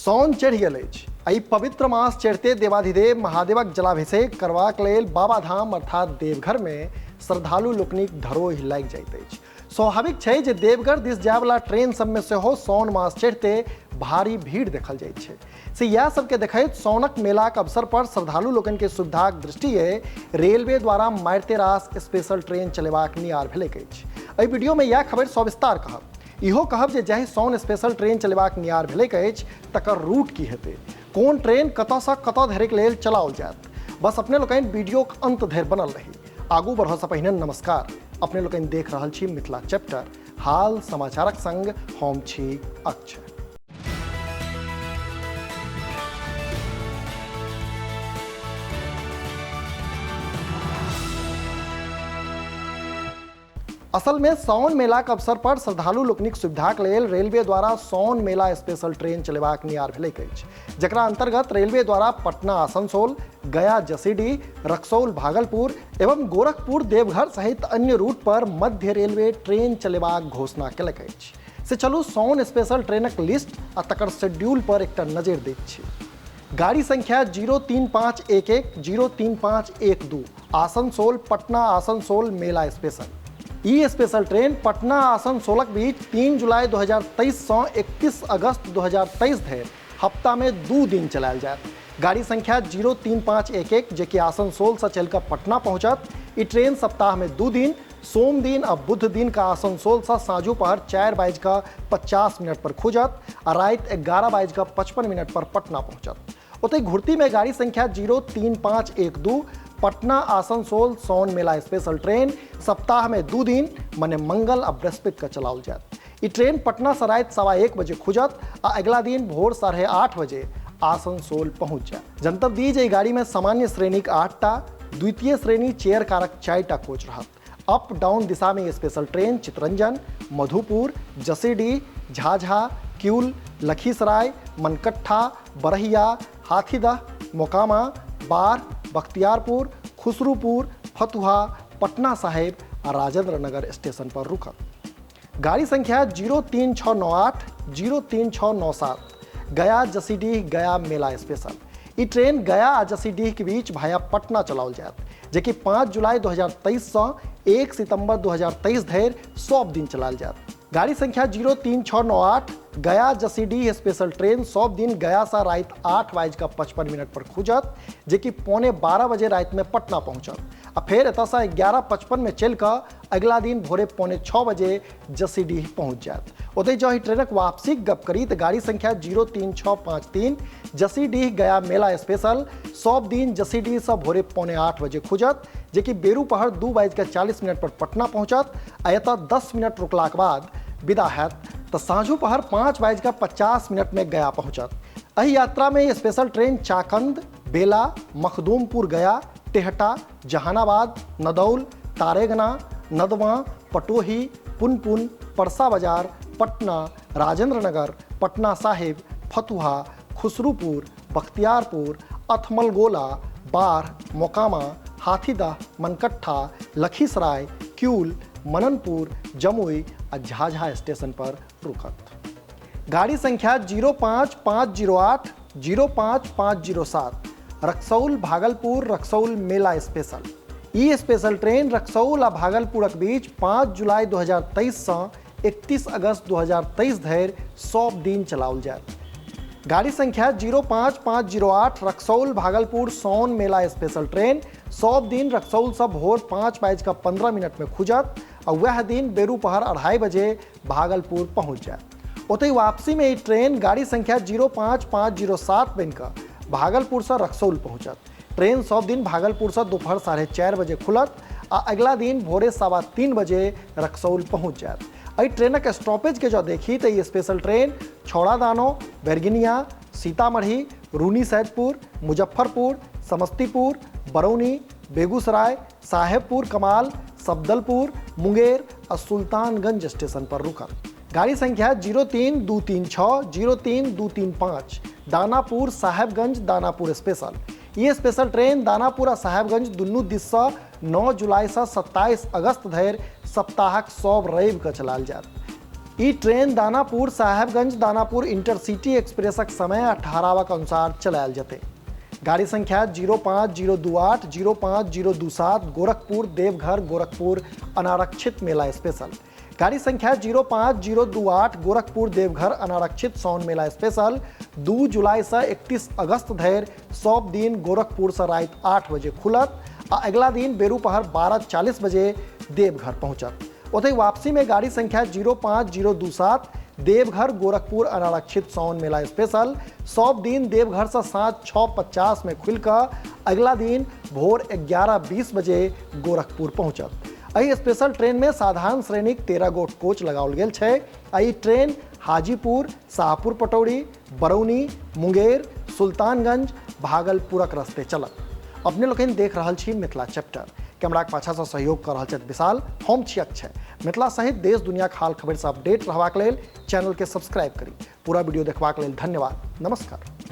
साउन चढ़ि गेल अछि। एहि पवित्र मास चढ़िते देवाधिदेव महादेवक जलाभिषेक करबाक लेल बाबाधाम अर्थात देवघरमे श्रद्धालु लोकनिक धरोहि लागि जाइत अछि। स्वाभाविक छै जे देवघर दिस जायवला ट्रेन सबमे सेहो साउन मास चढ़िते भारी भीड़ देखल जाइत छै। से इएह सबके देखैत साउनक मेलाक अवसर पर श्रद्धालु लोकनिके सुविधाक दृष्टिए रेलवे द्वारा मारिते रास स्पेशल ट्रेन चलेबाक नियार भेलैक अछि। एहि वीडियोमे इएह खबरि सविस्तार कहब। इहो कहब जे जाहि साउन स्पेशल ट्रेन चलेबाक नियार भेलैक अछि तकर रूट की हेतै, कोन ट्रेन कतऽसँ कतऽ धरिक लेल चलाओल जायत। बस अपने लोकनि वीडियोक अंत धरि बनल रही। आगू बढ़ऽसँ पहिने नमस्कार। अपने लोकनि देख रहल छी मिथिला चैप्टर हाल समाचारक संग हम छी अक्षय। असल में साउन मेलाक अवसर पर श्रद्धालु लोकनिक सुविधाक लेल रेलवे द्वारा साउन मेला स्पेशल ट्रेन चलेबाक नियार भेलैक अछि, जकरा अंतर्गत रेलवे द्वारा पटना आसनसोल, गया जसीडीह, रक्सौल भागलपुर एवं गोरखपुर देवघर सहित अन्य रूट पर मध्य रेलवे ट्रेन चलेबाक घोषणा केलक अछि। से चलू साउन स्पेशल ट्रेनक लिस्ट आ तकर शेड्यूल पर एकटा नजरि दैत छी। गाड़ी संख्या 03511, 03512 आसनसोल पटना आसनसोल मेला स्पेशल। ई स्पेशल ट्रेन पटना आसनसोलक बीच 3 जुलाई 2023 सँ 31 अगस्त 2023 धरि हफ्ता में 2 दिन चलायल जायत। गाड़ी संख्या 03511 जे कि आसनसोल से चलि कऽ पटना पहुँचत। ई ट्रेन सप्ताह में 2 दिन सोम दिन आ बुध दिन का आसनसोल से साँझू पहर 4:50 पर खुजत आ राति 11:55 पर पटना पहुँचत। ओतहि घुरती में गाड़ी संख्या 03512 पटना आसनसोल साउन मेला स्पेशल ट्रेन सप्ताह में 2 दिन मने मंगल आ बृहस्पति का चलाओल जायत। ई ट्रेन पटना से राति 1:15 बजे खुजत आ अगला दिन भोर 8:30 बजे आसनसोल पहुँच जायत। जनतब दी जे गाड़ी में सामान्य श्रेणीक 8टा, द्वितीय श्रेणी चेयर कारक 4टा कोच रहत। अप डाउन दिशा में स्पेशल ट्रेन चितरंजन, मधुपुर, जसीडीह, झाझा, किउल, लखीसराय, मनकट्ठा, बरहिया, हाथीदह, मोकामा, बाढ़, बख्तियारपुर, खुसरूपुर, फतुहा, पटना साहिब आ राजेंद्र नगर स्टेशन पर रुकत। गाड़ी संख्या 03698, 03697 गया जसीडीह गया मेला स्पेशल। ई ट्रेन गया आ जसीडीह के बीच भाया पटना चलाओल जायत, जे कि 5 जुलाई 2023 सँ 1 सितंबर 2023 धरि सब दिन चलाओल जायत। गाड़ी संख्या 03698 गया जसीडीह स्पेशल ट्रेन सब दिन गया से राति 8:55 पर खुजत, जे कि 11:45 बजे राति में पटना पहुँचत आ फेर एतऽ से 11:55 में चलि कऽ अगिला दिन भोरे 5:45 बजे जसीडीह पहुँच जायत। ओतहि जँ एहि ट्रेनक वापसीक गप करी तऽ गाड़ी संख्या 03653 जसीडीह गया मेला स्पेशल सब दिन जसीडीह से भोरे 7:45 बजे खुजत, जे कि बेरू पहर 2:40 पर पटना पहुँचत आ एतऽ 10 मिनट रुकलाक बाद विदा हैत तऽ साँझू पहर 5:50 में गया पहुँचत। एहि यात्रा में स्पेशल ट्रेन चाकंद, बेला, मखदूमपुर गया, टेहटा, जहानाबाद, नदौल, तारेगना, नदवा, पटोही, पुनपुन, परसा बाजार, पटना, राजेंद्र नगर, पटना साहिब, फतुहा, खुसरूपुर, बख्तियारपुर, अथमलगोला, बाढ़, मोकामा, हाथीदह, मनकट्ठा, लखीसराय, क्यूल, मननपुर, जमुई आ झाझा स्टेशन पर रुकत। गाड़ी संख्या 05508, 05507 रक्सौल भागलपुर रक्सौल मेला स्पेशल। ई स्पेशल ट्रेन रक्सौल आ भागलपुरक बीच 5 जुलाई 2023 सँ 31 अगस्त 2023 धरि सब दिन चलाओल जायत। गाड़ी संख्या 05508 रक्सौल भागलपुर साउन मेला स्पेशल ट्रेन सब दिन रक्सौल से भोर 5:15 में खुजत आ वएह दिन बेरू पहर 2:30 बजे भागलपुर पहुँच जायत। ओतहि वापसी में ई ट्रेन गाड़ी संख्या 05507 बनि कऽ भागलपुर से रक्सौल पहुँचत। ट्रेन सब दिन भागलपुर से दोपहर 4:30 बजे खुलत आ अगिला दिन भोरे 3:15 बजे रक्सौल पहुँच जायत। एहि ट्रेनक स्टॉपेज के जँ देखी तऽ ई स्पेशल ट्रेन छौड़ादानो, बैरगनिया, सीतामढ़ी, रूनी सैदपुर, मुजफ्फरपुर, समस्तीपुर, बरौनी, बेगूसराय, साहेबपुर कमाल, सबदलपुर, मुंगेर आ सुल्तानगंज स्टेशन पर रुकत। गाड़ी संख्या 03236, 03235 दानापुर साहेबगंज दानापुर स्पेशल। ये स्पेशल ट्रेन दानापुर आ साहेबगंज दुनू दिस सँ 9 जुलाई से 27 अगस्त धरि सप्ताहक सब रवि के चलायल जायत। ई ट्रेन दानापुर साहेबगंज दानापुर इंटरसिटी एक्सप्रेसक समय आ ठहरावक अनुसार चलायल जेतै। गाड़ी संख्या 05028, 05027 गोरखपुर देवघर गोरखपुर अनारक्षित मेला स्पेशल। गाड़ी संख्या 05028 गोरखपुर देवघर अनारक्षित साउन मेला स्पेशल 2 जुलाई से 31 अगस्त धरि सब दिन गोरखपुर से राति 8 बजे खुलत आ अगिला दिन बेरूपहर 12:40 बजे देवघर पहुँचत। ओतहि वापसी में गाड़ी संख्या 05027 देवघर गोरखपुर अनारक्षित साउन मेला स्पेशल सब दिन देवघर से साँझ 6:50 में खुलि कऽ अगिला दिन भोर 11:20 बजे गोरखपुर पहुँचत। एहि स्पेशल ट्रेन में साधारण श्रेणीक 13 गोट कोच लगाओल गेल छै आ ई ट्रेन हाजीपुर, शाहपुर पटौरी, बरौनी, मुंगेर, सुल्तानगंज, भागलपुरक रस्ते चलत। अपने लोकनि देख रहल छी मिथिला चैप्टर। कैमराक पाछा से सहयोग कर रहल छथि विशाल, हम छी अक्षय। मिथिला सहित देश दुनियाक हाल खबर से अपडेट रहबाक लेल चैनल के सब्सक्राइब करी। पूरा वीडियो देखबाक लेल धन्यवाद। नमस्कार।